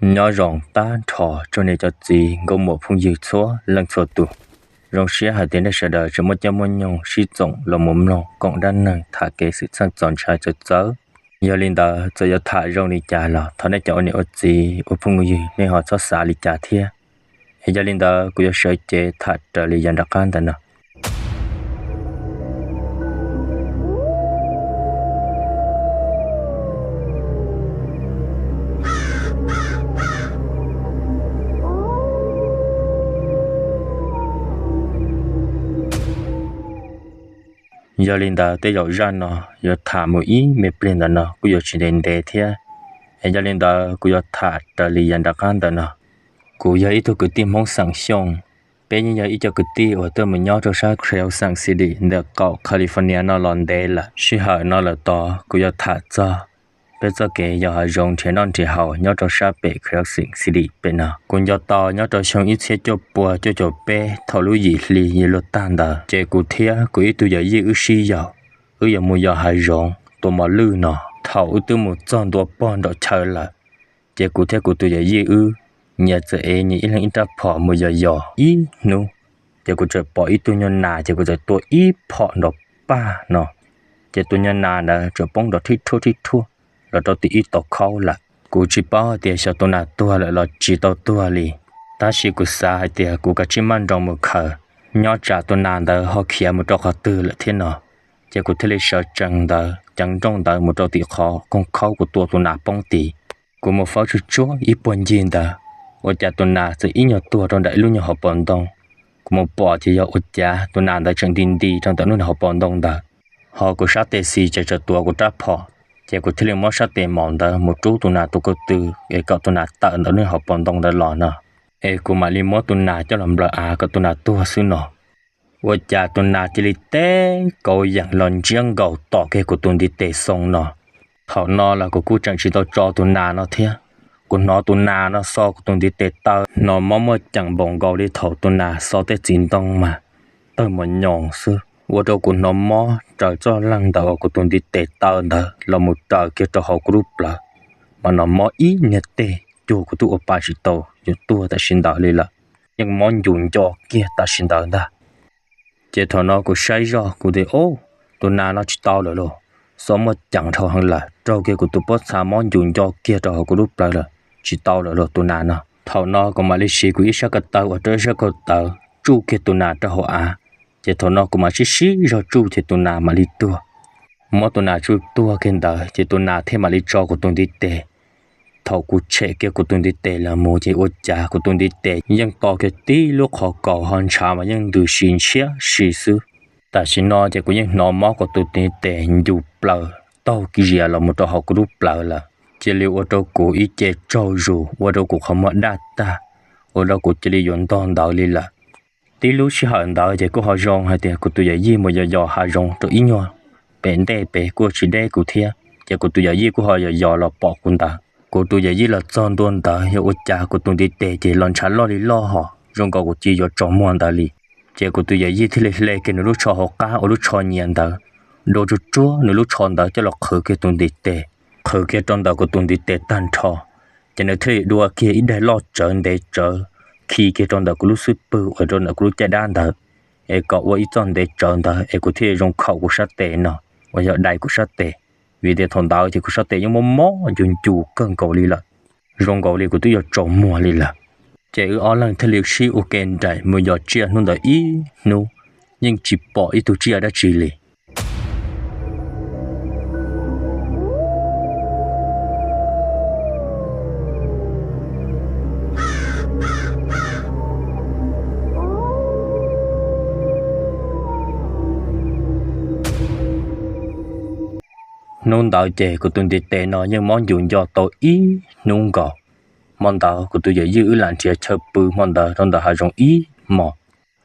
Nyob zoo tag nrho tsoom niam tsoom txiv nkauj muam phooj ywg txhua leej txhua tus. Zoo siab hais tias nej sawv daws tseem muaj caij muaj nyoog sib txoom los mus mloog koom dab neeg tham kev xwm txheej txaus ntshai txawv txawv. Yog li ntawd txawm yuav tham zoo li cas los thov nej cov ua niam ua txiv ua phooj ywg nej ho txhob xav li cas thiab. Es yog li ntawd kuv yuav sawv cev tham raws li yav nram qab ntawm no. Yog li ntawd tej zaum zaj no yuav tham mus ib me pliag ntawm no kuj yuav tsis ntev ntev thiab. Es yog li ntawd kuv yuav tham raws li yav nram qab ntawm no. Kuv yog ib tug kwv tij Hmoob xeem Xyooj. Peb yeej yog ib co kwv tij uas tuaj mus nyob rau sab Creole City ntawm qaum California no los ntev lawm. Sij hawm no lawm tod kuv yuav tham txog peb txoj kev yos hav zoov nrhiav noj nrhiav haus nyob rau sab pem Creole City pem no. Kuv nco tau nyob rau xyoo ib txhiab cuaj pua cuaj caum peb thaum lub yim hli yuav luag tag ntawd, ces kuv thiab kuv ib tug yawm yij wb sib yaum, wb yuav mus yos hav zoov tua mos lwj no. Thaum wb twb mus txog ntua pog nraum chaw lawm, ces kuv thiab kuv tus yawm yij wb nyias txawm ev nyias ib leeg ib rab phom mus yos yos ib hnub, ces kuv txawm pom ib tug nyuag nas ces kuv txawm tua ib phom nrov pag no, ces tus nyuag nas ntawd txawm poob nrov thib rhuaj thib rhuaj los rau tim ib tog khaub lawm. Kuv tsis paub hais tias xyov tus nas tuag lawm los tsis tau tuag li, tab sis kuv xav hais tias kuv kav tsij maj nroos mus khaws, nyob tsam tus nas ntawd ho khiav mus rau qhov twg lawm thiab no. Ces kuv thiaj li sawv tsees ntawd ceev nrooj ntawd mus rau tim qhov koog khaub kuv tua tus nas poob tid. Kuv mus faub tsuj tsuag ib puag ncig ntawd, ua cas tus nas txawm ib nyuag tuag rau nram ib lub nyuag hauv paus ntoo. Kuv mus pom ces yog ua cas tus nas ntawd tseem nti nti rau ntawm lub hauv paus ntoo ntawd, ho kuv sab tes xis ces txawm tuav kuv rab phom, ces kuv thiaj li muab sab tes maum ntawd mus rub tus nas tus ko tw es kom tus nas tawm ntawm lub hauv paus ntoo ntawd los no, es kuv mam li muab tus nas coj los nplawm av kom tus nas tuag xwb no. Ua cas tus nas cia li teb kauv yeem los ntsiab nkaus tom kiag kuv tus ntiv tes xoo no. Thaum no los kuv kuj tseem tsis tau tso tus nas no thiab. Kuv hnov tus nas no xo kuv tus ntiv tes taw, hnov mob muaj ceem npaum nkaus li thaum tus nas xo tej txiv ntoo mas tawg mos nyoos xwb, ua rau kuv hnov mob raws txoj leeg ntawd uas kuv tus ntiv tes taw ntawd los mus raws kiag rau hauv kuv lub plawv, mas hnov mob ib niag teg cuag kuv twb ua pa tsis tau yuav tuag tam sim ntawd li lawm, yeej mob ncus nco kiag tam sim ntawd ntag. Ces thaum no kuv saib zoj kuv tias, Ub, tus nas no tsis tau lawm lauj, xo muaj ceem dhau heev lawm, raug kiag kuv tus pob txha mob ncus nco kiag rau hauv kuv lub plawv lawm, tsis tau lawm lauj tus nas no. Thaum no kuv mam li siv kuv ib sab ko taw ua rau ib sab ko taw tsuj kiag tus nas rau hauv av, ces thaum no kuv mam sib sib zog tsuj ces tus nas mam li tuag. Muab tus nas tsuj tuag kiag ntawd ces tus nas thiaj mam li tso kuv tus ntiv tes. Thaum kuv tshem kiag kuv tus ntiv tes los mus ces ua cas kuv tus ntiv tes yeej to kiag tib lub qhov kaus ho ntshav mas yeej ntws si ntshiab si xwb. Tam sim no ces kuv yeej hnov mob kuv tus ntiv tes ncus plaws taug zias los mus rau hauv kuv lub plawv lawm, cia li ua rau kuv ib ce tsaug zus, ua rau kuv qhov muag daj tag, ua rau kuv cia li yuav ntog ntawd li lawm. Tib lub sij hawm ntawd ces kuj ho zoo hais tias kuv tus yawm yij mus yos yos hav zoov rau ib nyuag pem ntej pem kuj tsis deb kuv thiab, ces kuv tus yawm yij kuj ho yos yos los pom kuv ntawd. Kuv tus yawm yij los txog ntua ntawd yog ua cas kuv tus ntiv tes ces los ntshav loj li loj hos zoo nkaus kuv cia yuav tsaus muag ntawd li. Ces kuv tus yawm yij thiaj li hle kiag nws lub tsho hauv qab ua lub tsho nyias ntawd, dua tsuj tsuag nws lub tsho ntawd coj los qhwv kiag tus ntiv tes, qhwv kiag rau ntawm kuv tus ntiv tes tag nrho. Ces nws thiaj li dua kiag ib daim loj tsawv ntev tsawv khi kiag rau ntawm kuv lub xub pwg uas rau ntawm kuv lub caj dab ntawd, es kom ua ib txoj ntev tsawv ntawd es kuv thiaj zoo khaum kuv sab tes no uas yog dai kuv sab tes, vim tias thaum ntawd ces kuv sab tes yeej mob mob ncus ncus kawg nkaus li lawm, zoo nkaus li kuv twb yuav tsaus muag li lawm. Ces wb ob leeg thiaj li sib ua ke nraim mus yos tsiaj hnub ntawd ib hnub, yeej tsis pom ib tug tsiaj dab tsi li. Hnub ntawd ces kuv tus ntiv tes no yeej mob ncus nco tau ib hnub nkaus. Hmo ntawd kuv tus yawm yij wb lam nrhiav chaw pw hmo ntawd rau ntawm hav zoov ib hmos.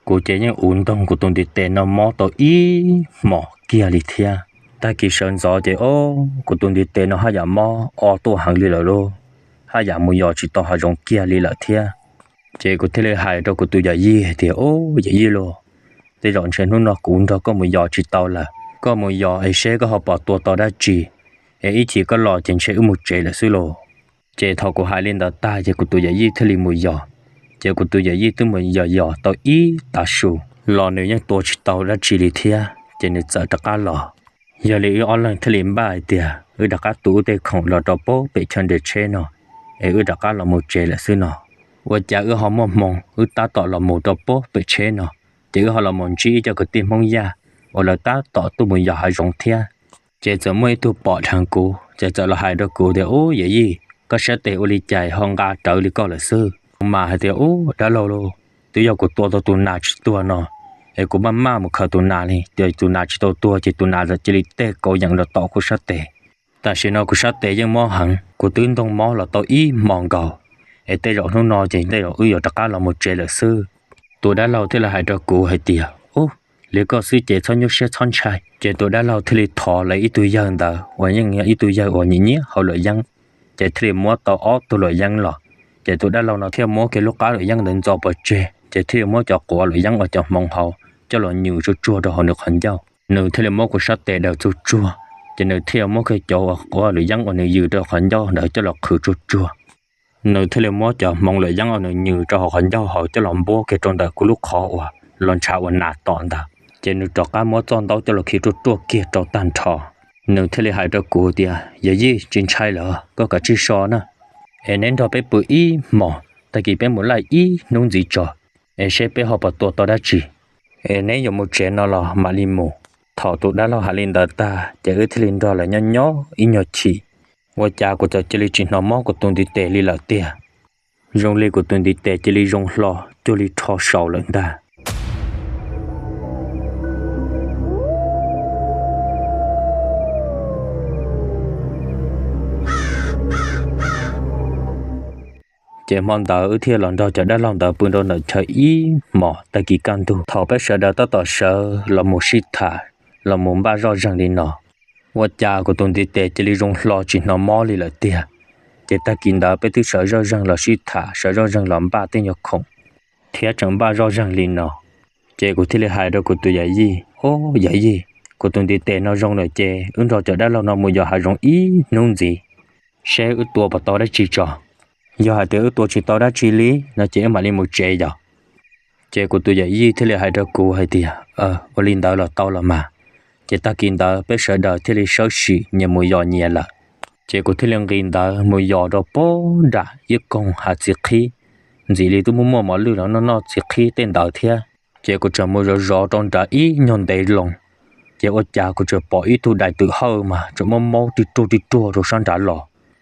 Kuv ces yeej uv ntoog kuv tus ntiv tes no mob tau ib hmos kiag li thiab. Tag kis sawv ntxov ces o, kuv tus ntiv tes no haj yam mob o tuaj heev li lawm lauj, haj yam mus yos tsis tau hav zoov kiag li lawm thiab. Ces kuv thiaj li hais rau kuv tus yawm yij hais tias, Ub, yawm yij lauj, tej zaum ntshe hnub no kuv nrog koj mus yos tsis tau lawm. Koj mus yos es seb koj ho pom tua tau dab tsi, es ib chim koj los ces ntshe wb mus tsev lawm xwb lauj. Ces thaum kuv hais li ntawd tag ces kuv tus yawm yij thiaj li mus yos. Ces kuv tus yawm yij twb mus yos yos tau ib tav su los nws yeej tua tsis tau dab tsi li thiab ces nws txawm rov qab los. Yog li wb ob leeg thiaj li npaj hais tias wb rov qab tu wb tej khoom los rau pem chaw nres tsheb no es wb rov qab los mus tsev lawm xwb no. Ua cas wb ho muaj hmoo wb tab tom los mus rau pem tsheb no, ces wb ho los mus ntsib ib co kwv tij Hmoob Yaj uas lawv tab tom tuaj mus yos hav zoov thiab. Ces txawm muaj ib tug pom dheev kuv ces txawm los hais rau kuv tias, Ub yawm yij, koj sab tes ua li cas ho nqa rawv li koj lawm xwb? Kuv mas hais tias, Ub dab laug lauj, twb yog kuv tua tau tus nas tsis tuag no es kuv maj maj mus khaws tus nas li, ces tus nas tsis tau tuag ces tus nas txawm cia li tej kauv yeem los tom kuv sab tes. Tam sim no kuv sab tes yeej mob heev, kuv twb ntoog mob los tau ib hmo nkaus, es tej zaum hnub no ces tej zaum wb yuav rov qab los mus tsev lawm xwb. Tus dab laug thiaj li hais rau kuv hais tias, Ub, li koj xwb ces txhob nyuaj siab txhob ntshai. Ces tus dab laug thiaj li thov lawv ib tug yawg ntawd uas yeej yog ib tug yawg uas nyiam nyiam haus luam yeeb, ces thiaj li muab tau ob tug luam yeeb los. Ces tus dab laug no thiaj muab kiag lub qab luam yeeb ntawd ntxo pov tseg, ces thiaj li muab cov quav luam yeeb uas cov hmoov hauv coj los nws tsuag tsuag rau hauv nws qhov ncauj. Nws thiaj li muab kuv sab tes daws tsuag tsuag, ces nws thiaj muab kiag cov quav luam yeeb uas nws yws rau qhov ncauj ntawd coj los qhwv tsuag tsuag. Nws thiaj li muab cov hmoov luam yeeb uas nws nws rau hauv qhov ncauj hauv coj los npuab kiag rau ntawm kuv lub qhov uas los ntshav uas nas tom ntawd. Ces nws rov qab muab txoj ntaub coj los khi ruaj ruaj kiag rau tag nrho. Nws thiaj li hais rau kuv tias, Yawm yij, tsis ntshai lawm, koj kav tsij so na, es neb nrog peb pw ib hmos, tag kis peb mus laij ib hnub ntxiv tso, es seb peb ho puas tua tau dab tsi, es neb yuav mus tsev no los mam li mus. Thaum tus dab laug hais li ntawd tag ces wb thiaj li nrog lawv nyob nyob ib nyuag chim, ua cas kuv txawm cia li tsis hnov mob kuv tus ntiv tes li lawm tiag. Zoo li kuv tus ntiv tes cia li zoo hlo cuag li rho saus lawm ntag. Ces hmo ntawd wb thiaj los nrog cov dab laug ntawd pw rau ntawm chaw ib hmos. Tag kis kaj ntug thaum peb sawv daws tab tom sawv los mus sib tham, los mus npaj zoj zeeg li no, ua cas kuv tus ntiv tes cia li zoo hlo tsis hnov mob li lawm tiag. Ces tag kis ntawd peb twb sawv zoj zeeg los sib tham, sawv zoj zeeg los npaj tej nyuag khoom, thiab tseem npaj zoj zeeg li no. Ces kuv thiaj li hais rau kuv tus yawm yij, Ob yawm yij, kuv tus ntiv tes no zoo lawm ces wb nrog cov dab laug no mus yos hav zoov ib hnub ntxiv, seb wb tua puas tau dab tsi tso. Yog hais tias wb tua tsis tau dab tsi li no ces wb mam li mus tsev yom. Ces kuv tus yawm yij thiaj li hais rau kuv hais tias, Ua li ntawd los tau los mas. Ces tag kis ntawd peb sawv daws thiaj li sawb sim nyias mus yos nyias lawm. Ces kuv thiaj li nqis ntawd mus yos rau pem nram ib koog hav txiv qhib, ntxim li twb muaj muaj mos lwj los noj noj txiv qhib tej ntawd thiab. Ces kuv tseem mus zov zov rau nrad ib nyuag ntev loo, ces ua cas kuv tseem pom ib tug dais twm hawj mas tseem muab maub tig ruag tig ruag rau sab nrad los.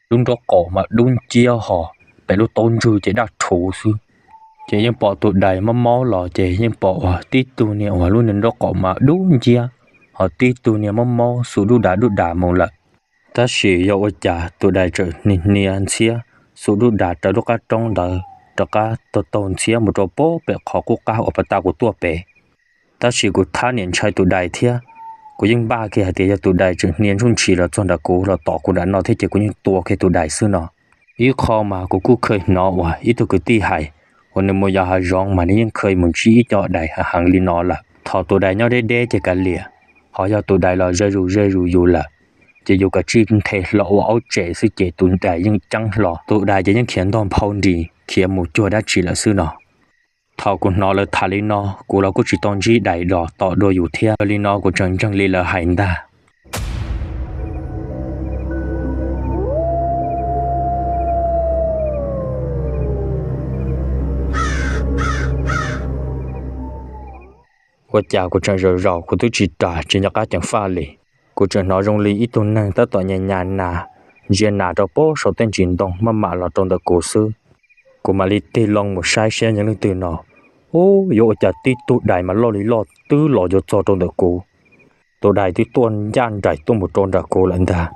Lub nraub qaum mas dub nciab ho pem lub taub ntswg ces daj rhuv xwb. Ces yeej pom tus dais maub maub los ces yeej pom uas tib tug niag uas lub niag nraub qaum mas dub nciab, ho tib tug niag maub maub xu dub das dub das mus lawm. Tab sis yog ua cas tus dais tseem hnia hnia ntxhiab xu dub das raws lub qab roob ntawd rov qab taug taug ntxhiab mus rau pem qhov qub qab uas pas tas kuv tuaj pem. Tab sis kuv thab niam ntshai tus dais thiab, kuv yeej npaj kiag hais tias yog tus dais tseem hnia ntsuj ntshis los txog nram kuv los tom kuv nram no thiab ces kuv yeej tua kiag tus dais xwb no. Ib qho mas kuv kuj kheev hnov uas ib tug kwv tij hais, uas nws mus yos hav zoov mas nws yeej kheev mus ntsib ib co dais heev li no lawm. Thaum tus dais nyob deb deb ces kav liam, ho yog tus dais los ze zus ze zus yus lawm, ces yus kav tsij nthe hlo ua aub tsem xwb ces tus dais yeej ceeb hlo. Tus dais ces yeej khiav ntog nphau nris khiav mus cuag dab tsi lawm xwb no. Thaum kuv hnov lawv tham li no, kuv los kuj tsis tau ntsib dais los tom dua yus thiab. Yog li no kuv tseem ntseeg li lawv hais ntag. Ua cas kuv tseem zaum zaum kuv twb tsis ras tsis nco qab ceev faj li. Kuv tseem hnov zoo li ib tug neeg tab tom nyas nyas nas, ntsia nas rau pem saum tej ntsis ntoo maj mam los rau ntawm kuv xwb. Kuv mam li tig loo mus saib seb yog leej twg no. Ub, yuav ua cas tib tug dais mas loj li loj twb los yuav txog rau ntawm kuv. Tus dais twb tuaj ncaj nraim tuaj mus rau nram kuv lawm ntag.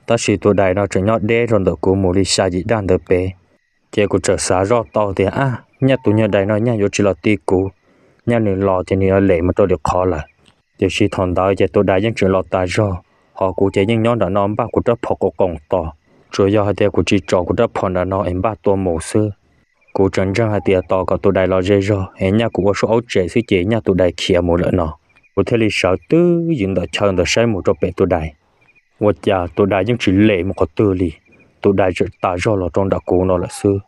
Tab sis tus dais no tseem nyob deb rau ntawm kuv mus li xya yim daj ntawd pem. Ces kuv txawm xav zoj tau tias, ab, nyaj tus nyuag dais no nyaj yuav tsis los ti kuv, nyaj nws los ces nws yuav lem mus rau lwm qhov lawm. Tiam sis thaum ntawd ces tus dais yeej tseem los tas zog, ho kuv ces yeej nyob nram no npaj kuv rab phom qoom qoom tos, tsuas yog hais tias kuv tsis tsom kuv rab phom nram no es npaj tua mus xwb. Kuv tseem ntseeg hais tias tos kom tus dais los ze zog es nyaj kuv ua suab aub tsem xwb ces nyaj tus dais khiav mus lawm no. Kuv thiaj li sawv twb ywm ntawm chaw ntawd saib mus rau pem tus dais. Ua cas tus dais yeej tsis lem mus qhov twg li, tus dais txawm tas zog los rau nram kuv no lawm xwb.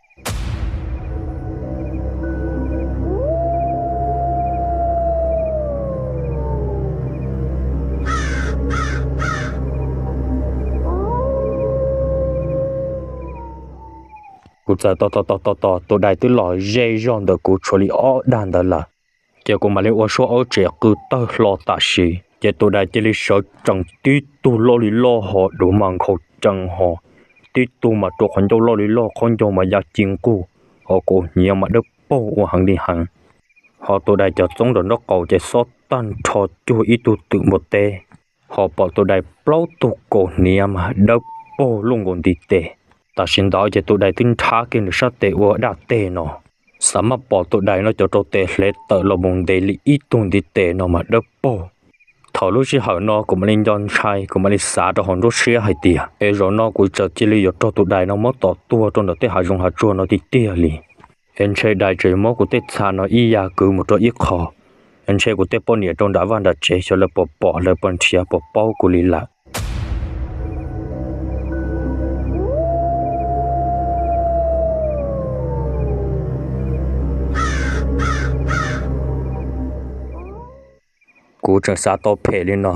Kuv txawm tos tos tos tos tos, tus dais twb los ze zog ntawm kuv tshuav li ob dag ntawd lawm. Ces kuv mam li ua suab aub tsev qw tawg hlo tam sim, ces tus dais cia li sawv tsees tib tug loj li loj ho duav mas nkhaus cees ho, tib tug mas rua qhov ncauj loj li loj, qhov ncauj mas ya ci nqug, ho kaus hniav mas dawb paug ua heev li heev. Ho tus dais cov txoob nram nraub qaum ces xob tag nrho cuag ib tug twm npua teb. Ho pom tus dais plaub tug kaus hniav mas dawb paug luaj nkaus ntiv tes. Tam sim ntawd ces tus dais twb nrhab kiag nws sab tes ua daj teg no. Xav maj pom tus dais no cov rau tes hle tawm los mus ntev li ib tug ntiv tes no mas dawb paug. Thaum lub sij hawm no kuv mam li nco ntshai, kuv mam li xav rau hauv nruab siab hais tias es zaum no kuv txawm cia li yuav raug tus dais no muab tom tuag rau ntawm tej hav zoov hav tsuag no tiag tiag li. Es ntshe dais tseem muab kuv tej txha no ib yam kwv mus rau ib qho, es ntshe kuv tej poj niam rau nram vaj nram tsev xyov lawv puas pom, lawv puas nrhiav puas paub kuv li lawm. Kuv tseem xav tau phem li no,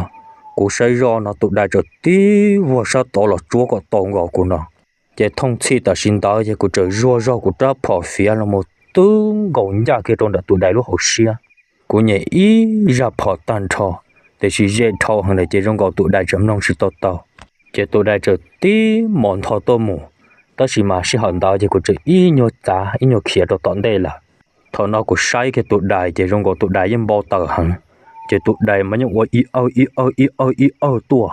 kuv saib zoj no tus dais txawm tib vuag sab tod los tsuab kom tau nkaus kuv no. Ces thooj txhij tam sim ntawd ces kuv txawm zuag zog kuv rab phom fiav los mus twb nkaus ncaj kiag rau ntawm tus dais lub hauv siab. Kuv nyem ib zaj phom tag nrho, tiam sis ze dhau heev lawm ces zoo nkaus tus dais tseem mloog tsis tau tau. Ces tus dais txawm tib mos ntho tuaj mus, tab sis mas sij hawm ntawd ces kuv txawm ib nyuag txav ib nyuag khiav rau tom ntej lawm. Thaum no kuv saib kiag tus dais ces zoo nkaus tus dais yeej npau taws heev, ces tus dais mas yeej ua ib awg ib awg ib awg ib awg tuaj.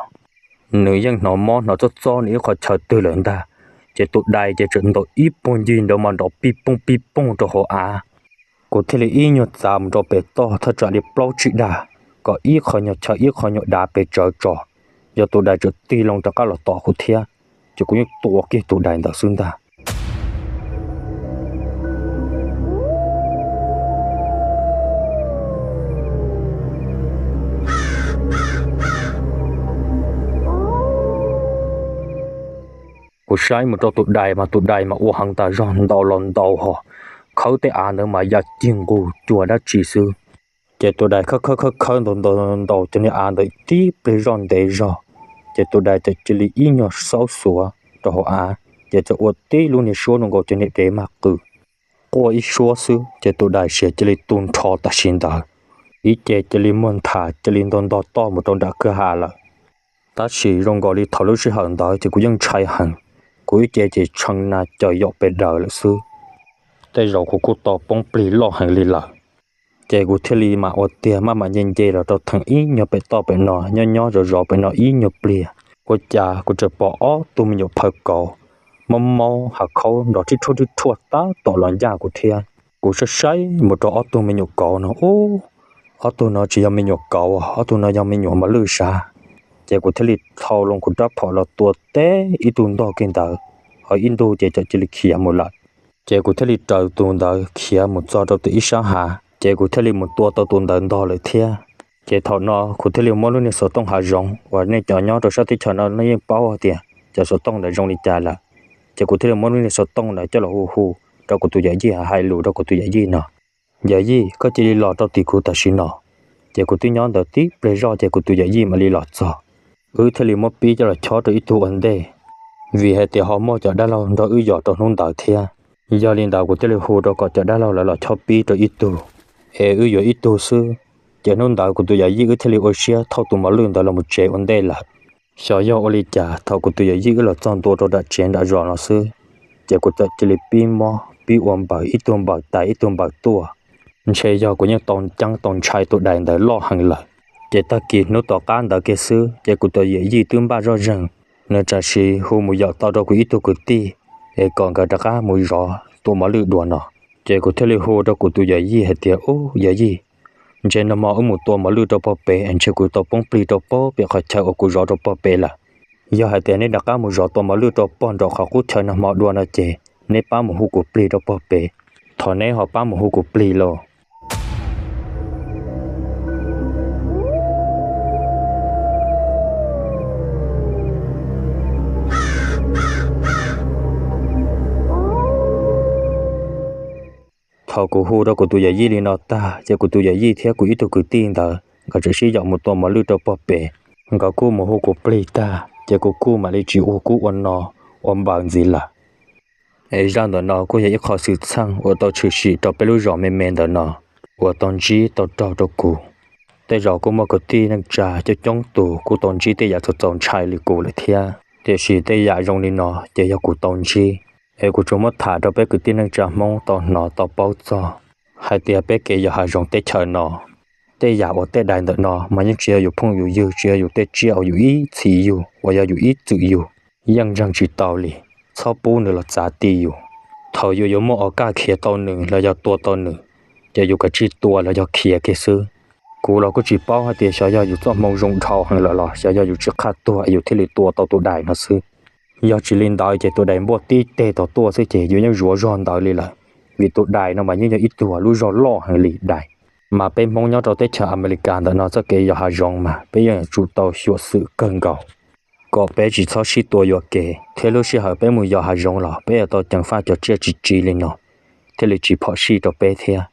Nws yeej hnov mob hnov txob txob nws ib qho chaw twg lawm ntag. Ces tus dais ces txawm ntaus ib puag ncig ntawd mas nrov pij pooj pij pooj rau hauv av. Kuv thiaj li ib nyuag txav mus rau pem toj thaj tsam li plaub tsib dag, kom ib qho nyuag chaw ib qho nyuag dav pes tsawv tso, yog tus dais txawm tig loo rov qab los tom kuv thiab, ces kuv yeej tua kiag tus dais ntawd xwb ntag. Kuv saib mus rau tus dais mas tus dais mas ua heev tas zog, ntaus los ntaus ho, khawb tej av ntawd mas ya cig nqug cuag dab tsi xwb. Ces tus dais khawb khawb khawb khawb ntaus ntaus ntaus cov niag av ntawd tib pliag zoj ntev zog, ces tus dais txawm cia li ib nyuag xaub xuav rau hauv av, ces txawm ua tib lub niag suab zoo nkaus cov niag dev mag qw. Quaj ib suab xwb ces tus dais siav cia li tu nrho tam sim ntawd, ib ce cia li muag nthas cia li ntog ntog toj mus rau nram kwj ha lawm. Tab sis zoo nkaus li thaum lub sij hawm ntawd ces kuv yeej ntshai heev, kuv ib ce ces tshee na caws yaum pes daws lawm xwb. Tej zaum kuv kuj tau poob plig loj heev li lawm. Ces kuv thiaj li mam ua tiag maj mam nce nce los rau theem ib nyuag pem toj pem no, nyob nyob zov zov pem no ib nyuag pliag, ua cas kuv tseem pom ob tug me nyuam phawj kauv maub maub hav khaub nrov rhib rhuaj rhib rhuaj tab tom los ncaj kuv thiab. Kuv saib saib mus rau ob tug me nyuam kauv no, ub, ob tug no tsis yog me nyuam kauv, ob tug no yog me nyuam mos lwj sav. Ces kuv thiaj li thau loo kuv rab phom los tua teb ib tug ntog kiag ntawd, ho ib tug ces txawm cia li khiav mus lawm. Ces kuv thiaj li raws tus ntawd khiav mus txog rau tim ib sab hav, ces kuv thiaj li mus tua tau tus ntawd ntog lawm thiab. Ces thaum no kuv thiaj li muab lub niag xov tooj hav zoov uas nej cov nyob rau sab teb chaws no nej yeej paub hais tias cov xov tooj ntawd zoo li cas lawm. Ces kuv thiaj li muab lub niag xov tooj ntawd coj los hu hu rau kuv tus yawm yij, hais lus rau kuv tus yawm yij no: Yawm yij, koj cia li los rau tim kuv tam sim no. Ces kuv twb nyob ntawd tib pliag zoj ces kuv tus yawm yij mam li los txog. Wb thiaj li muab pib coj los chob rau ib tug ua ntej, vim hais tias ho muaj cov dab laug nrog wb yos rau hnub ntawd thiab. Yog li ntawd kuv thiaj li hu rau kom cov dab laug lawv los chob pib rau ib tug, es wb yuav ib tug xwb. Ces hnub ntawd kuv tus yawm yij wb thiaj li ua siab thauj tus mos lwj ntawd los mus tsev ua ntej lawm. Xyov yog ua li cas thaum kuv tus yawm yij wb los txog ntua rau nram tsev nram zos no xwb, ces kuv txawm cia li pib mob pib ua npaws, ib tug npaws tais ib tug npaws tuaj. Ntshe yog kuv yeej tau ceeb tau ntshai tus dais ntawd loj heev lawm. Ces tag kis hnub tom qab ntawd kiag xwb ces kuv tus yawm yij twb npaj zoj zeeg, nws tsam sim hu mus yaum tau rau kuv ib tug kwv tij, es kom nkawd rov qab mus zov tua mos lwj dua no. Ces kuv thiaj li hu rau kuv tus yawm yij hais tias: Ub yawm yij, ntshe nag hmo wb mus tua mos lwj rau pog pem es ntshe kuv tau poob plig rau pog pem qhov chaw uas kuv zov rau pog pem lawm. Yog hais tias neb rov qab mus zov tua mos lwj rau pog nraum qhov qub chaw nag hmo dua no ces neb pab mus hu kuv plig rau pog pem. Thov neb ho pab mus hu kuv plig lauj. Thaum kuv hu rau kuv tus yawm yij li no tag ces kuv tus yawm yij thiab kuv ib tug kwv tij ntawd nkawd txawm sib yaum mus tua mos lwj rau puag pem. Nkawd kuj mus hu kuv plig tag ces kuv kuj mam li tsis ua kub ua no ua npaws ntxiv lawm. Es zaj ntawm no kuj yog ib qho xwm txheej uas tau tshwm sim rau peb lub zos me me ntawm no uas tau ntsib tau raug rau kuv. Tej zaum kuj muaj kwv tij neej tsa coob coob tus kuj tau ntsib tej yam txaus txaus ntshai li kuv lawm thiab, tiam sis tej yam zoo li no ces yog kuv tau ntsib. Es kuv tsuas muab tham rau peb kwv tij neej tsa Hmoob tau hnov tau paub txog hais tias peb kev yos hav zoov teb chaws no, tej yam uas tej dais ntawm no mas yeej tsis yog yus phooj yus ywg, tsis yog yus tej tsiaj uas yus ib txhis yug uas yog yus ib txwm yug, yeej ntseeg tsis tau li. Txhob pub nws los txav ti yus. Thaum yus yuav muaj o kaj khiav tau nws los yog tua tau nws, ces yus kav tsij tua los yog khiav kiag xwb. Kuv los kuj tsis paub hais tias xyov yog yus txoj hmoo zoo dhau heev lawm los xyov yog yus tsis qhaj tuag es yus thiaj li tua tau tus dais no xwb. Yog tsis li ntawd ces tus dais npuaj tib teg tod tuaj xwb ces yus yeej zuav zog ntawd li lawm, vim tus dais no mas yeej yog ib tug lub zog loj heev li dais. Mas peb Hmoob nyob rau teb chaws Amelikas ntawm no txoj kev yos hav zoov mas peb yeej yuav tsum tau xyuam xim kawg nkaus kom peb tsis txhob sib tua yuam kev, thiab lub sij hawm peb mus yos hav zoov los peb yuav tau ceev faj cov tsiaj tsis tsiv li no thiaj li tsis phom sij rau peb thiab.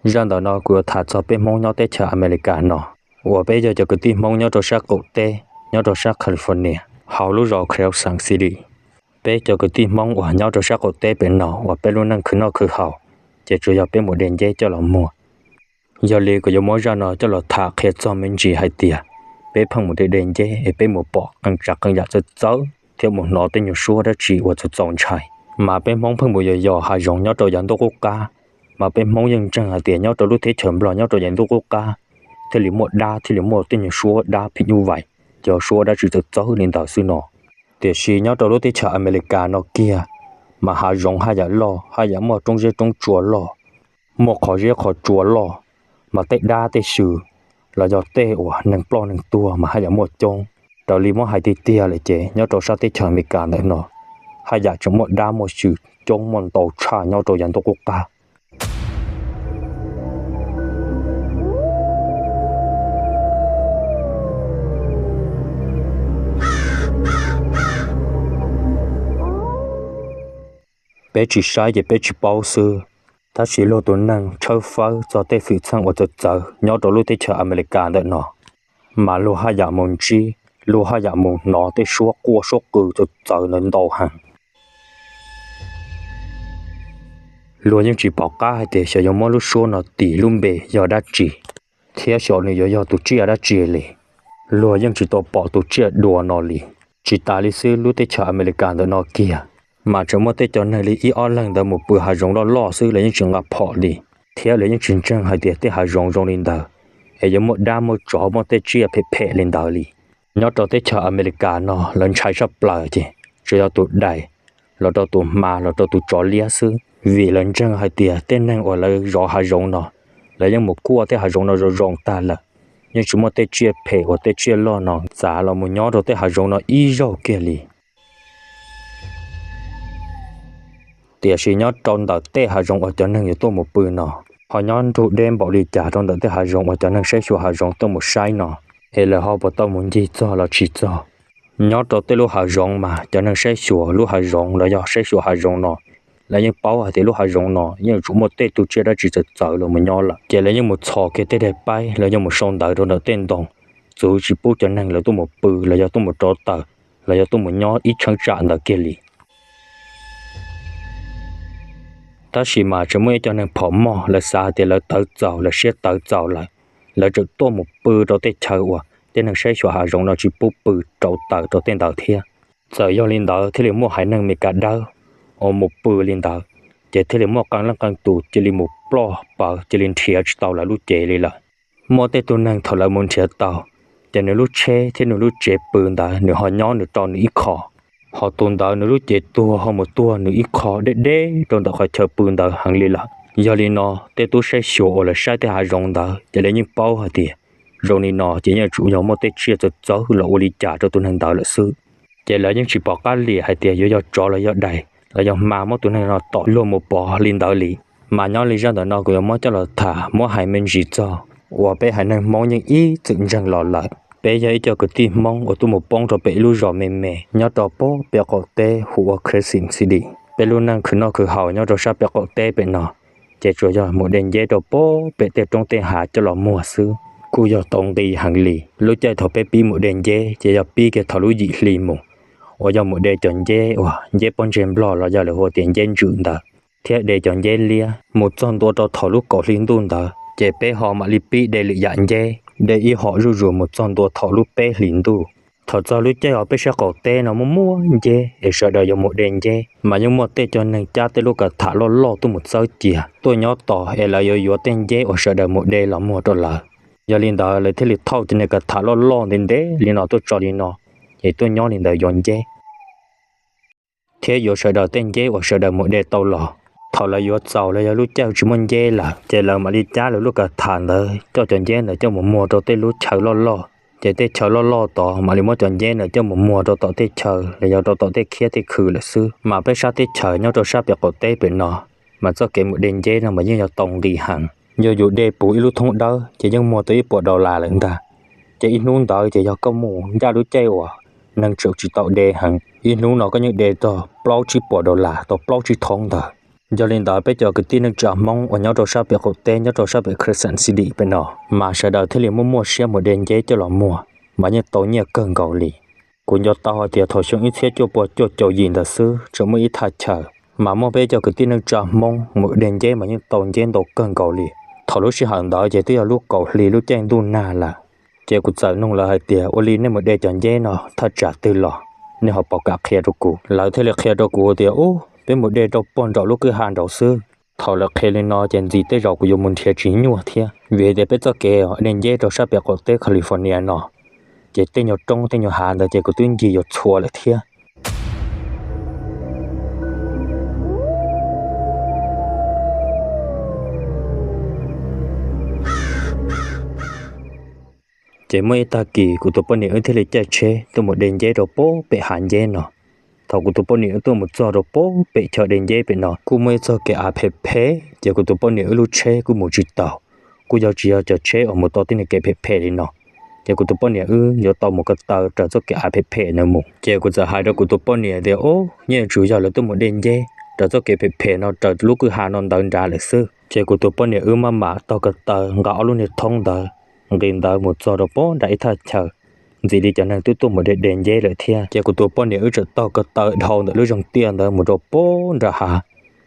Zaj ntawm no kuv yuav tham txog peb Hmoob nyob teb chaws Amelikas no, uas peb yog cov kwv tij Hmoob nyob rau sab qaum teb, nyob rau sab California, hauv lub zos Carson City. Peb cov kwv tij Hmoob uas nyob rau sab qaum teb pem no uas peb lub neej khwv noj khwv haus, ces tsuas yog peb mus de nceb coj los muag. Yog li kuv yuav muab zaj no coj los tham qhia txog me ntsis hais tias peb pheej mus de de nceb es peb mus pom qee tsav qee yam txawv txawv thiab mus hnov tej nyuag suab dab tsi uas txaus txaus ntshai. Mas peb Hmoob pheej mus yos yos hav zoov nyob rau yav ntuj qub qab, mas peb Hmoob yeej ntseeg hais tias nyob rau lub teb chaws Nplog nyob rau yav ntuj qub qab thiaj li muaj dab, thiaj li muaj tej nyuag suab dab phim nyuj vais, cov suab dab tsi txawv txawv li ntawd xwb no. Tiam sis nyob rau lub teb chaws Amelikas no kiag, mas hav zoov haj yam loj, haj yam muaj roob zeb roob tsua loj, muaj qhov zeb qhov tsua loj, mas tej dab tej xyw los yog tej uas neeg ploj neeg tuag mas haj yam muaj coob. Raws li muab hais tiag tiag lawm ces nyob rau sab teb chaws Amelikas ntawm no haj yam tseem muaj dab muaj xyw coob muaj ntau tshaj nyob rau yav ntuj qub qab. Peb tsis saib ces peb tsis paub xwb, tab sis luag tus neeg tshawb fawb txog tej xwm txheej uas txawv txawv nyob rau lub teb chaws Amelikas ntawm no, mas luag haj yam mus ntsib, luag haj yam mus hnov tej suab quaj suab qw txawv txawv ntawd ntau heev. Luag yeej tsis pom qab hais tias xyov yuav muab lub suab no tis lub npe yog dab tsi, thiab xyov nws yuav yog tus tsiaj dab tsi li. Luag yeej tsis tau pom tus tsiaj dua no li. Tsis tas li xwb, lub teb chaws Amelikas ntawm no kiag, mas tseem muaj tej cov neeg li ib ob leeg ntawd mus pw hav zoov loj loj xwb los yeej tsis nqa phom li, thiab lawv yeej tsis ntseeg hais tias tej hav zoov zoo li ntawd es yuav muaj dab muaj tsov muaj tej tsiaj phem phem li ntawd li. Nyob rau teb chaws Amelikas no lawv ntshai tshaj plaws ces tsuas yog tus dais los rau tus hma los rau tus tsov liab xwb, vim lawv ntseeg hais tias tej neeg uas lawv zov hav zoov no, lawv yeej mus kuaj tej hav zoov no zoo zoo tag lawm, yeej tsis muaj tej tsiaj phem uas tej tsiaj loj no txav los mus nyob rau tej hav zoov no ib zaug kiag li. Tiam sis nyob rau ntawm tej hav zoov uas cov neeg yuav tuaj mus pw no, ho nyob nrug deb npaum li cas rau ntawm tej hav zoov uas cov neeg saib xyuas hav zoov tuaj mus saib no, es lawv ho puas tau mus ncig txog los tsis txog? Nyob rau tej lub hav zoov mas cov neeg saib xyuas lub hav zoov los yog saib xyuas hav zoov no, lawv yeej paub hais tias lub hav zoov no yeej yuav tsum muaj tej tug tsiaj dab tsi txawv txawv los mus nyob lawm, ces lawv yeej mus txhos kiag tej daim paib los yog mus sau ntawv rau ntawm tej ntoo, txwv tsis pub cov neeg lawv tuaj mus pw los yog tuaj mus rov taws los yog tuaj mus nyob ib cheeb tsam ntawd kiag li. Tab sis mas tseem muaj ib co neeg phom moj, lawv xav hais tias lawv tawv txaus, lawv siab tawv txaus lawm, lawv tseem tuaj mus pw rau tej chaw uas tej neeg saib xyuas hav zoov no tsis pub pw, rauv taws rau tej ntawd thiab. Txawm yog li ntawd thiaj li muaj haiv neeg Meskas dawb uas mus pw li ntawd, ces thiaj li muaj qee leej qee tus cia li mus ploj pawv, cia li nrhiav tsis tau lawv lub cev li lawm. Muaj tej tug neeg thaum lawv mus nrhiav tau, ces nws lub tsheb thiab nws lub tsev pw ntawd nws ho nyob nws rau nws ib qho, ho tus ntawd nws lub cev tuag ho mus tuag nws ib qho deb deb rau ntawm qhov chaw pw ntawd heev li lawm. Yog li no, tej tub saib xyuas uas lawv saib tej hav zoov ntawd ces lawv yeej paub hais tias zoo li no ces yeej yuav tsum yog muaj tej tsiaj txawv txawv los ua li cas rau tus neeg ntawd lawm xwb. Ces lawv yeej tsis pom qab liam hais tias yuav yog tsov los yog dais los yog hma muab tus neeg no tom luag mus pov li ntawd li. Mas nyob li zaj ntawm no kuv yuav muab coj los tham muab hais me ntsis txog uas peb haiv neeg Hmoob yeej ib txwm ntseeg los lawm. Peb yog ib co kwv tij Hmoob uas tuaj mus poob rau pem ib lub zos me me nyob rau pem qaum teb hu ua Crescent City. Peb lub neej khwv noj khwv haus nyob rau sab pem qaum teb pem no, ces tsuas yog mus de nceb rau pem tej roob tej hav coj los muag xwb, kuj yog tau nqi heev li. Lub caij thaum peb pib mus de nceb ces yog pib kiag thaum lub yim hli mus, uas yog mus de cov nceb uas nceb pob ntseg Nplog los yog lawv hu tias nceb ntsws ntawd, thiab de cov nceb liab mus txog ntua rau thaum lub kaum hli ntuj ntawd ces peb ho mam li pib de lwm yam nceb, de ib hom zuj zus mus txog ntua thaum lub peb hlis ntuj. Thaum txog lub caij uas peb sab qaum teb no muaj muaj nceb es sawv daws yuav mus de nceb, mas yeej muaj tej co neeg cab tej lub kav tham loj loj tuaj mus txawb cia tuaj nyob tos es lawv yuav yuav tej nceb uas sawv daws mus de los muag rau lawv. Yog li ntawd lawv thiaj li thauj cov niag kav tham loj loj ntev ntev li no tuaj tso li no, es tuaj nyob li ntawd yuav nceb thiab yuav sawv daws tej nceb uas sawv daws mus de tau los. Thaum lawv yuav txaus los yog lub caij tsis muaj nceb lawm ces lawv mam li cab lawv lub kav tham ntawd coj cov nceb ntawd coj mus muag rau tej lub chaw loj loj. Ces tej chaw loj loj tod mam li muab cov nceb ntawd coj mus muag rau tom tej chaw los yog rau tom tej khiab tej khw lawm xwb. Mas peb sab teb chaws nyob rau sab pem qaum teb pem no, mas txoj kev mus de nceb no mas yeej yog tau nqi heev. Yog yus de puv ib lub thoob dawb ces yeej muag tau ib puas dollar lawm ntag. Ces ib hnub ntawd ces yog koj mus ncaj lub caij uas neeg tseem tsis tau de heev, ib hnub no koj yeej de tau plaub tsib puas dollar tau plaub tsib thoob ntawd. Yog li ntawd peb cov kwv tij neej tsa Hmoob uas nyob rau sab pem qaum teb nyob rau sab pem Crescent City pem no, mas sawv daws thiaj li muaj muaj siab mus de nceb coj los muag, mas yeej tau nyiaj kawg nkaus li. Kuv nco tau hais tias thaum xyoo ib txhiab cuaj pua cuaj caum yim ntawd xwb tseem muaj ib thaj chaw, mas muaj peb cov kwv tij neej tsa Hmoob mus de nceb mas yeej tau nceb ntau kawg nkaus li. Thaum lub sij hawm ntawd ces twb yog lub kaum hli lub caij ntuj nag lawm. Ces kuv txawm nug lawv hais tias, ua li nej mus de cov nceb no thaj tsam twg los, nej ho puas kam qhia rau kuv? Lawv thiaj li qhia rau kuv tias, ub, peb mus de rau puag nraum lub kwj ha nraud xwb. Thaum lawv qhia li no ces ntxim tej zaum kuv yuav mus nrhiav tsis nyuaj thiab, vim hais tias peb txoj kev de nceb rau sab pem qaum teb California no, ces tej nyuag roob tej nyuag hav ntawd ces kuv twb ncig yuav txhua lawm thiab. Ces muaj ib tag kis kuv tus poj niam wb thiaj li caij tsheb tuaj mus de nceb rau pem hav nceb no. Thaum kuv tus poj niam wb tuaj mus txog rau pem chaw de nceb pem no kuj muaj ib txoj kev av phem phem, ces kuv tus poj niam wb lub tsheb kuj mus tsis taus, kuj yog tsis yog cov tsheb uas mus tau tej niag kev phem phem li no. Ces kuv tus poj niam wb yuav tau mus ko taw raws txoj kev av phem phem ntawd mus. Ces kuv txawm hais rau kuv tus poj niam tias, ub, yeej yuav tsum yog lawv tuaj mus de nceb raws txoj kev phem phem no raws lub kwj ha no ntawd nrad lawm xwb. Ces kuv tus poj niam wb maj mam taug ko taw nqa ob lub niag thoob ntawd, nqis ntawd mus txog rau pem nram ib thaj chaw, ntxim li cov neeg twb tuaj mus de de nceb lawm thiab. Ces kuv tus poj niam wb txawm taug ko taw dhau ntawm lub zeeg tiaj ntawd mus rau pem nram hav.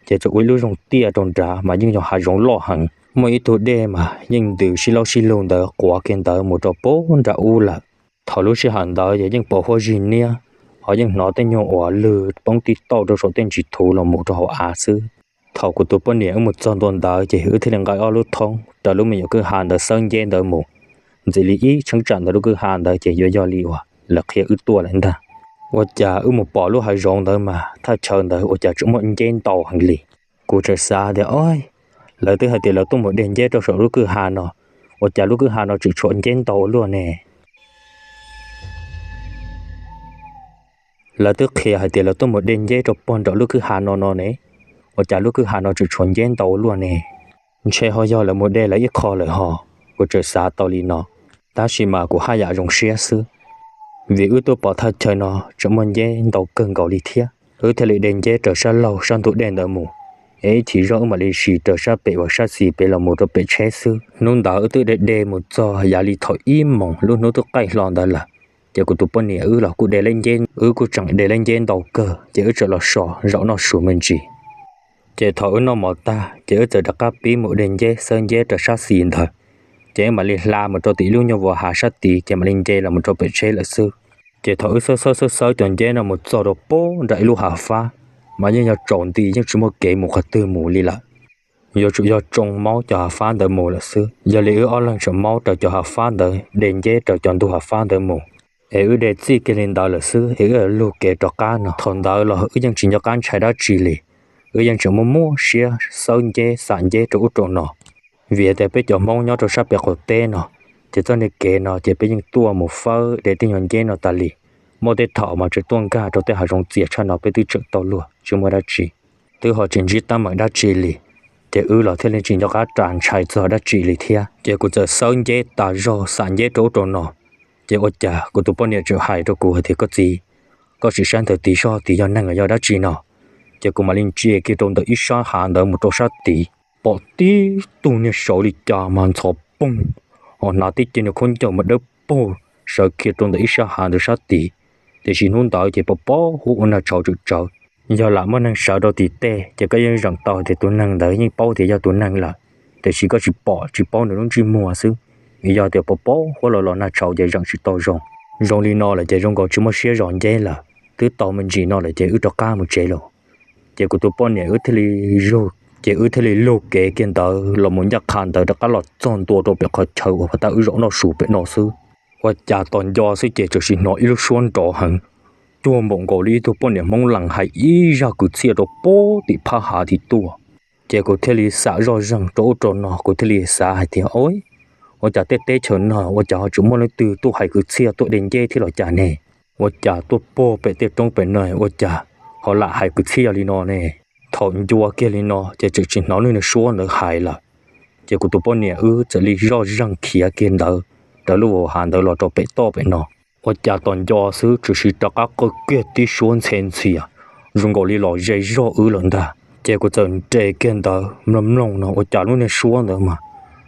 Ces txawm ua ib lub zeeg tiaj rau nrad mas yeej yog hav zoov loj heev, muaj ib tug dej mas yeej ntws sib laub sib lug ntawd quav kiag ntawd mus rau pem nram ub lawm. Thaum lub sij hawm ntawd ces yeej pom huab zig niab, ho yeej hnov tej nyuag uas lwg poob tib tauj rau saum tej ntsis thuv los mus rau hauv av xwb. Thaum kuv tus poj niam wb mus txog ntua ntawd ces wb thiaj li nqa ob lub thoob raws lub me nyuam kwj ha ntawd xawb nceb ntawd mus. Ntxim li ib cheeb tsam ntawm lub kwj ha ntawd ces yuav yog li uas lawv qhia wb tuaj lawm ntag. Ua cas wb mus pom lub hav zoov ntawd mas thaj chaw ntawd ua cas tseem muaj nceb ntau heev li. Kuv txawm xav tias, o, lawv twb hais tias lawv tuaj mus de nceb rau saum lub kwj ha no, ua cas lub kwj ha no tseem tshuav nceb ntau ua luaj ne? Lawv twb qhia hais tias lawv tuaj mus de nceb rau pem nram lub kwj ha no no ne, ua cas lub kwj ha no tseem tshuav nceb ntau ua luaj ne? Ntshe ho yog lawv mus de lawv ib qho lawm ho. Kuv txawm xav tau li no, tab sis mas kuv haj yam zoo siab xwb, vim wb tuaj pom thaj chaw no tseem muaj nceb ntau kawg nkaus li thiab. Wb thiaj li de nceb raws sab laug sab ntug dej ntawd mus, es ib chim zog wb mam li sim raws sab pem uas sab xis pem los mus rau pem tsheb xwb. Hnub ntawd wb twb de de mus txog yav li thaum ib moos lub hnub twb qaij hlo ntawd lawm. Ces kuv tus poj niam wb los kuj de, wb kuj tseem de leb nceb ntau kawg, ces wb txawm los so zaum noj su me ntsis. Ces thaum wb noj mov tag ces wb txawm rov qab pib mus de nceb xawb nceb rau sab xis ntawd. Ces wb mam li hla mus rau tim ib lub nyuag vos hav sab tid ces mam li nce los mus rau pem tsheb lawm xwb. Ces thaum wb xawb xawb xawb xawb cov nceb no mus txog rau pem nram ib lub hav fab, mas yeej yog tsaus nti yeej tsis muaj kev mus qhov twg mus li lawm. Yuav tsum yog tsoo maub cov hav fab ntawd mus lawm xwb. Yog li wb ob leeg tseem maub raws cov hav fab ntawd, de nceb raws cov ntug hav fab ntawd mus, es wb de txij kiag li ntawd lawm xwb es wb lug kev rov qab no. Thaum ntawd los wb yeej tsis nco qab ntshai dab tsi li, wb yeej tseem muaj muaj siab xawb nceb xam nceb rau ub rau no. Vim tias peb cov Hmoob nyob rau sab pem qaum teb no, ces txoj niag kev no ces peb yeej tuaj mus fawb de tej nyuag nceb no tas li. Muaj tej thaum mas tseem tuaj nkag rau tej hav zoov txias tshaj no peb twb tseem tau luag tsis muaj dab tsi, twb ho tsis ntsib teeb meem dab tsi li. Ces wb los thiaj li tsis nco qab ras ntshai txog dab tsi li thiab. Ces kuv txawm xawb nceb tas zog xam nceb rau ub rau no, ces ua cas kuv tus poj niam tseem hais rau kuv hais tias, koj txiv, koj sim saib ntawm tid seb tid yog neeg los yog dab tsi no. Ces kuv mam li ntsia kiag rau ntawm ib sab hav ntawd mus rau sab tid, pom tib tug niag saud li cas mas ntxhov poog, ho hnav tib ce niag khaub ncaws mas dawb paug sawv kiag rau ntawm ib sab hav ntawd sab tid. Tiam sis hnub ntawd ces pos pob huab ua nag tshauv tsawm tsawv, yog lam muaj neeg sawv rau tim tej ces koj yeej zeem tau tias tus neeg ntawd yeej paub tias yog tus neeg lawm, tiam sis koj tsis pom tsis paub nws lub ntsej muag xwb. Yog tias pos pob huab los los nag tshauv ces zeem tsis tau zoo. Zoo li no lawm ces zoo nkaus tsis muaj siab zov nceb lawm, twb tau me ntsis no lawm ces wb rov qab mus tsev lawm. Ces kuv tus poj niam wb thiaj li zug, ces wb thiaj li lug kev kiag ntawd los mus ncaj qha ntawd rov qab los txog ntua rau pem qhov chaw uas pab tab wb zaum noj su pem no xwb. Ua cas tos nco xwb ces txawm sim hnov ib lub suab nrov heev, cuag npaum nkaus li ib tug poj niam Hmoob lees hais ib zaj kwv txhiaj rau pem tim phab hav tim tuaj. Ces kuv thiaj li xam zoj zeeg rau ub rau no, kuv thiaj li xav hais tias, ua cas tej teb chaws no ua cas ho tseem muaj leej twg tuaj hais kwv txhiaj tuaj de nceb thiab los cas ne? Ua cas tuaj puag pem tej roob pem no ua cas ho lam hais kwv txhiaj li no ne? Thaum ncua kiag li no ces txawm tsis hnov lub niag suab ntawd hais lawm. Ces kuv tus poj niam wb txawm li zoj zeeg khiav kiag ntawd raws lub hav ntawd los rau pem toj pem no. Ua cas tos nco xwb txawm sim rov qab qw kiag tib suab ntxhe ntxias, zoo nkaus li los ze zog wb lawm ntag. Ces kuv txawm nres kiag ntawd mloog mloog no ua cas lub niag suab ntawd mas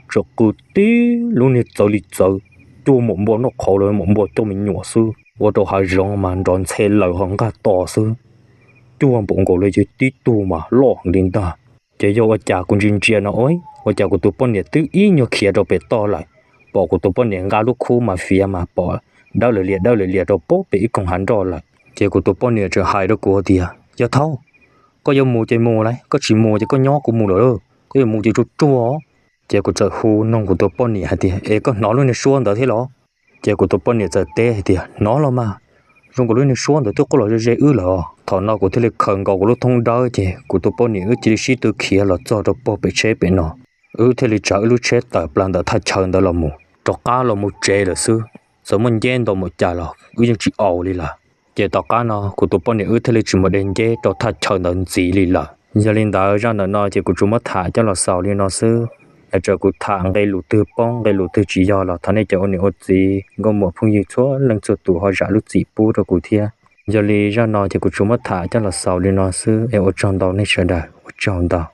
txawm qw tib lub niag txawv li txawv, cuag npaum npua noj qhauv los npaum npua coj me nyuam xwb, ua rau hav zoov mas nrov ntxhe laws ho nqaj to xwb, cuag npaum nkaus li yog tib tug mas loj heev li ntag. Ces yog ua cas kuv ntsia ntsia no, ua cas kuv tus poj niam twb ib nyuag khiav rau pem toj lawm, pom kuv tus poj niam nqa lub khub mas fiav mas pom dawb lawm lias dawb lawm lias rau pem ib koog hav nroj lawm. Ces kuv tus poj niam txawm hais rau kuv tias, yog thaub, koj yuav mus ces mus lauj, koj tsis mus ces koj nyob kuv mus lawm, koj yuav mus ces tsuag tsuag. Ces kuv txawm hu noog kuv tus poj niam hais tias, es koj hnov lub niag suab ntawd thiab los? Ces kuv tus poj niam txawm teb hais tias, hnov los mas, zoo nkaus lub niag suab ntawd twb quaj los ze ze wb lawm os. Thaum no kuv thiaj li khaws nkaus kuv lub thoob dawb ces kuv tus poj niam wb cia li sib tw khiav los txog rau puag pem tsheb pem no. Wb thiaj li tsav wb lub tsheb tawm plaws ntawm thaj chaw ntawd los mus, rov qab los mus tsev lawm xwb. Txawm muaj nceb ntau mus cas los wb yeej tsis aus li lawm. Ces tom qab no kuv tus poj niam wb thiaj li tsis mus de nceb rau thaj chaw ntawd ntxiv li lawm. Yog li ntawd zaj ntawm no ces kuv tsuas muab tham coj los xaus li no xwb. Yog tias kuv tham nqe lus twg poob nqe lus twg tsis yog los thov nej cov ua niam ua txiv nkauj muam phooj ywg txhua leej txhua tus ho zam lub txim pub rau kuv thiab. Yog li zaj no ces kuv tsuas muab tham coj los xaus li no xwb es ua tsaug ntau nej sawv daws, ua tsaug ntau.